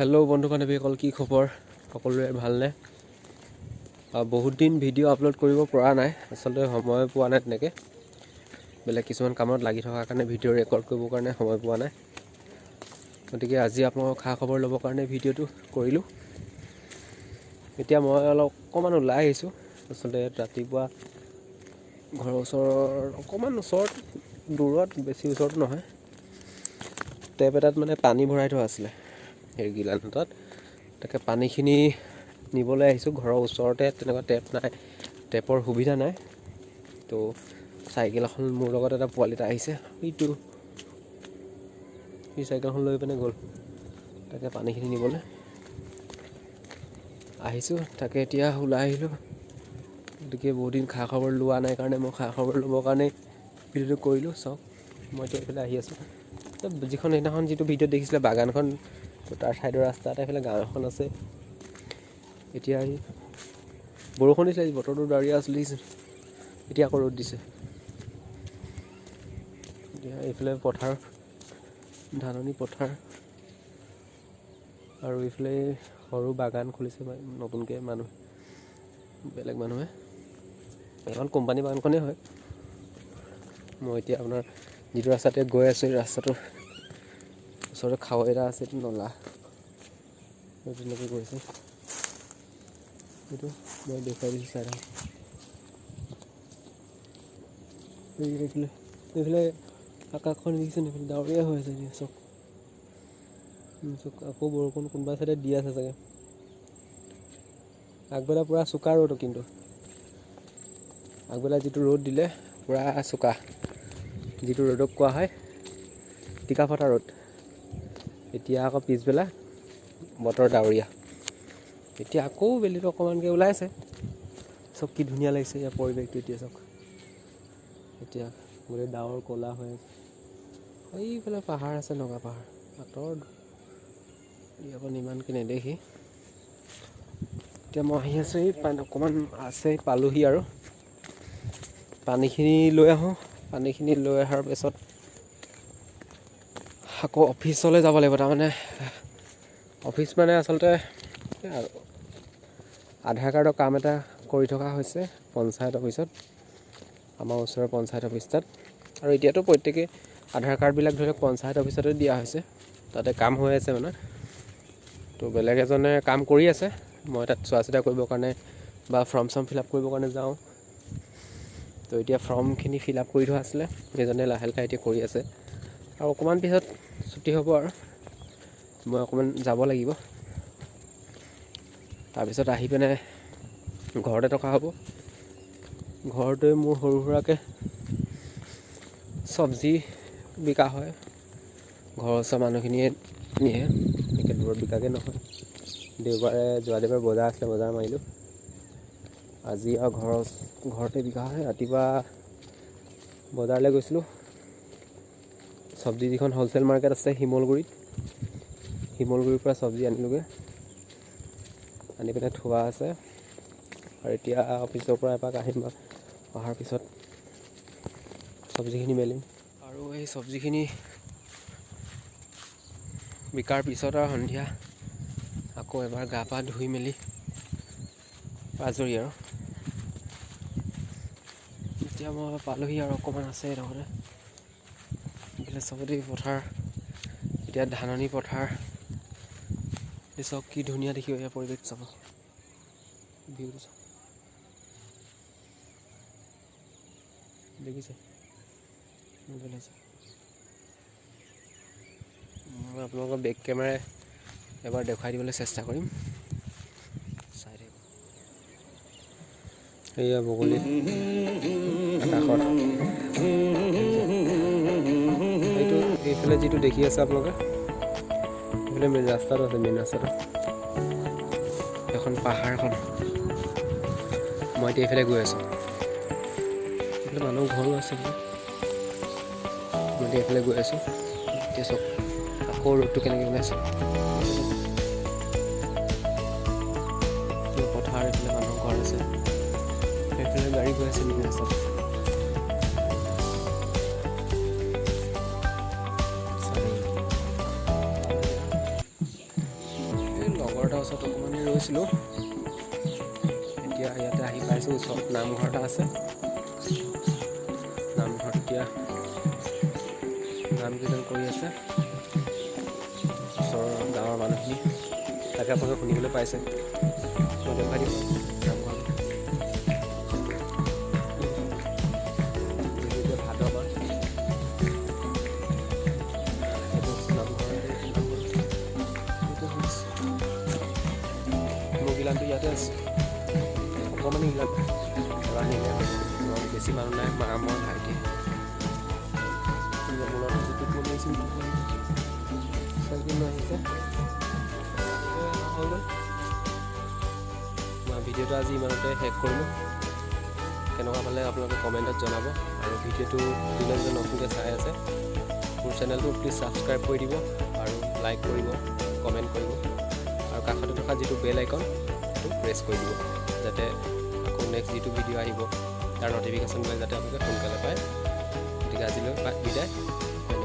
Hello' বন্ধু বান্ধৱীসকল, কি খবৰ? সকলোৰে ভালনে? বহুত দিন ভিডিঅ' আপলোড কৰিব পৰা নাই, আচলতে সময় পোৱা নাই। তেনেকৈ বেলেগ কিছুমান কামত লাগি থকাৰ কাৰণে ভিডিঅ' ৰেকৰ্ড কৰিবৰ কাৰণে সময় পোৱা নাই। গতিকে আজি আপোনালোকৰ খা খবৰ ল'বৰ কাৰণে ভিডিঅ'টো কৰিলোঁ। এতিয়া মই অলপ অকণমান ওলাই আহিছোঁ। আচলতে ৰাতিপুৱা ঘৰৰ ওচৰৰ অকণমান ওচৰত, দূৰত, বেছি ওচৰত নহয়, টেপ এটাত মানে পানী ভৰাই থোৱা আছিলে সেই গিলান এটাত, তাকে পানীখিনি নিবলৈ আহিছোঁ। ঘৰৰ ওচৰতে তেনেকুৱা টেপ নাই, টেপৰ সুবিধা নাই। তো চাইকেল এখন, মোৰ লগত এটা পোৱালি এটা আহিছে, এইটো সি চাইকেলখন লৈ পিনে গ'ল। তাকে পানীখিনি নিবলৈ আহিছোঁ, তাকে এতিয়া ওলাই আহিলোঁ। গতিকে বহুত দিন খা খবৰ লোৱা নাই কাৰণে মই খা খবৰ ল'বৰ কাৰণে ভিডিঅ'টো কৰিলোঁ। চাওক, মই এতিয়া এইফালে আহি আছোঁ। যিখন সেইদিনাখন যিটো ভিডিঅ'ত দেখিছিলে বাগানখন, তো তাৰ ছাইডৰ ৰাস্তাত এইফালে গাঁও এখন আছে। এতিয়া আহি বৰষুণ দিছিলে, আজি বতৰটো ডাৱৰীয়া আছিলে, এতিয়া আকৌ ৰ'দ দিছে। এতিয়া এইফালে পথাৰ, ধাননি পথাৰ আৰু এইফালে সৰু বাগান খুলিছে নতুনকৈ মানুহ, বেলেগ মানুহে। এখন কোম্পানী বাগানখনেই হয়। মই এতিয়া আপোনাৰ যিটো ৰাস্তাতে গৈ আছোঁ, এই ৰাস্তাটোৰ ওচৰতে খাৱৈ এটা আছে, এইটো নলা, তেনেকৈ গৈছে। এইটো মই দেখুৱাই দিছোঁ, চাই থাকক। এইফালে আকাশখন দেখিছে, এইফালে ডাৱৰীয়া হৈ আছে। এতিয়া চাওক, চাওক, আকৌ বৰষুণ কোনোবা চাইডে দি আছে চাগে। আগবেলা পূৰা চোকা ৰ'দ, কিন্তু আগবেলা যিটো ৰ'দ দিলে পূৰা চোকা, যিটো ৰ'দক কোৱা হয় টিকা ফটা ৰ'দ। এতিয়া আকৌ পিছবেলা বতৰ ডাৱৰীয়া, এতিয়া আকৌ বেলিটো অকণমানকৈ ওলাইছে। চব কি ধুনীয়া লাগিছে ইয়াৰ পৰিৱেশটো। এতিয়া চাওক, এতিয়া গোটেই ডাৱৰ ক'লা হৈ আছে। এইফালে পাহাৰ আছে, নগা পাহাৰ, আঁতৰত, ইয়াৰ পৰা ইমানকৈ নেদেখি। এতিয়া মই আহি আছোঁ, এই পানী অকণমান আছে, পালোহি আৰু পানীখিনি লৈ আহোঁ। পানীখিনি লৈ অহাৰ পিছত আকৌ অফিচলৈ যাব লাগিব। তাৰমানে অফিচ মানে আচলতে আধাৰ কাৰ্ডৰ কাম এটা কৰি থকা হৈছে পঞ্চায়ত অফিচত, আমাৰ ওচৰৰ পঞ্চায়ত অফিচটাত। আৰু এতিয়াতো প্ৰত্যেকেই আধাৰ কাৰ্ডবিলাক ধৰি লওক পঞ্চায়ত অফিচতে দিয়া হৈছে, তাতে কাম হৈ আছে মানে। তো বেলেগ এজনে কাম কৰি আছে, মই তাত চোৱা চিতা কৰিবৰ কাৰণে বা ফৰ্ম চৰ্ম ফিল আপ কৰিবৰ কাৰণে যাওঁ। তো এতিয়া ফৰ্মখিনি ফিল আপ কৰি থোৱা আছিলে, সেইজনে লাহে লাহে এতিয়া কৰি আছে আৰু অকণমান পিছত ছুটি হ'ব আৰু মই অকণমান যাব লাগিব। তাৰপিছত আহি পিনে ঘৰতে থকা হ'ব। ঘৰতে মোৰ সৰু সুৰাকৈ চব্জি বিকা হয়, ঘৰৰ ওচৰৰ মানুহখিনিয়ে নিয়ে, এনেকৈ দূৰত বিকাগৈ নহয়। দেওবাৰে, যোৱা দেওবাৰে বজাৰ আছিলে, বজাৰ মাৰিলোঁ। আজি আৰু ঘৰতে বিকা হয়। ৰাতিপুৱা বজাৰলৈ গৈছিলোঁ, চব্জি যিখন হ'লচেল মাৰ্কেট আছে শিমলগুৰিত, শিমলগুৰিৰ পৰা চব্জি আনিলোগৈ, আনি পিনে থোৱা আছে। আৰু এতিয়া অফিচৰ পৰা এপাক আহিম, অহাৰ পিছত চব্জিখিনি মেলিম। আৰু এই চব্জিখিনি বিকাৰ পিছত আৰু সন্ধিয়া আকৌ এবাৰ গা পা ধুই মেলি আজৰি। আৰু এতিয়া মই পালোহি আৰু অকণমান আছে এইডোখৰতে। এইফালে চবতে পথাৰ, এতিয়া ধাননি পথাৰ। চাওক কি ধুনীয়া দেখিব ইয়াৰ পৰিৱেশ, চাব ভিউটো, চাওক, দেখিছে। মই আপোনালোকৰ বেক কেমেৰাই এবাৰ দেখুৱাই দিবলৈ চেষ্টা কৰিম, চাই থাকিব। এয়া বগলী আকাশত। এইটো এইফালে যিটো দেখি আছে আপোনালোকে, এইফালে মেইন ৰাস্তাটো আছে, মেইন ৰাস্তাটো এখন পাহাৰখন। মই এতিয়া এইফালে গৈ আছোঁ, এইফালে মানুহ ঘৰো আছে। মই এতিয়া এইফালে গৈ আছোঁ। এতিয়া চাওক আকৌ ৰ'দটো কেনেকৈ ওলাইছে। পথাৰ, এইফালে মানুহৰ ঘৰ আছে, সেইফালে গাড়ী গৈ আছে মেইন ৰাস্তাত। চাই থাকিব। লগৰ এটাৰ ওচৰত অকণমান দেৰি ৰৈছিলোঁ। এতিয়া ইয়াতে আহি পাইছোঁ। ওচৰত নামঘৰ এটা আছে। নামঘৰত এতিয়া নাম কীৰ্তন কৰি আছে ওচৰৰ গাঁৱৰ মানুহখিনি। তাকে আপোনালোকে শুনিবলৈ পাইছে। মই দেখুৱাই দিম নামঘৰটো। যিহেতু এতিয়া ভাদ মাহ, সেইটো হৈছে নামঘৰ। নামঘৰ সেইটো হৈছে। মোৰ গিলানটো ইয়াতে আছে। অকণমানি গিলান, এবাৰ নিলে হৈ গ'ল। ঘৰত বেছি মানুহ নাই, মা, মই, ভাইটি। মূলত যিটো টোপনি আহিছিল, টোপনি ছোৱালীজনী আহিছে, হৈ গ'ল। মই ভিডিঅ'টো আজি ইমানতে শেষ কৰিলোঁ। কেনেকুৱা পালে আপোনালোকে কমেণ্টত জনাব আৰু ভিডিঅ'টো যোনে যোনে নতুনকৈ চাই আছে, মোৰ চেনেলটো প্লিজ ছাবস্ক্ৰাইব কৰি দিব আৰু লাইক কৰিব, কমেণ্ট কৰিব আৰু কাষতে থকা যিটো বেল আইকন, সেইটো প্ৰেছ কৰি দিব, যাতে আকৌ নেক্সট যিটো ভিডিঅ' আহিব, তাৰ ন'টিফিকেশ্যনবিলাক যাতে আপোনালোকে সোনকালে পায়। গতিকে আজিলৈ বিদায়, ধন্যবাদ।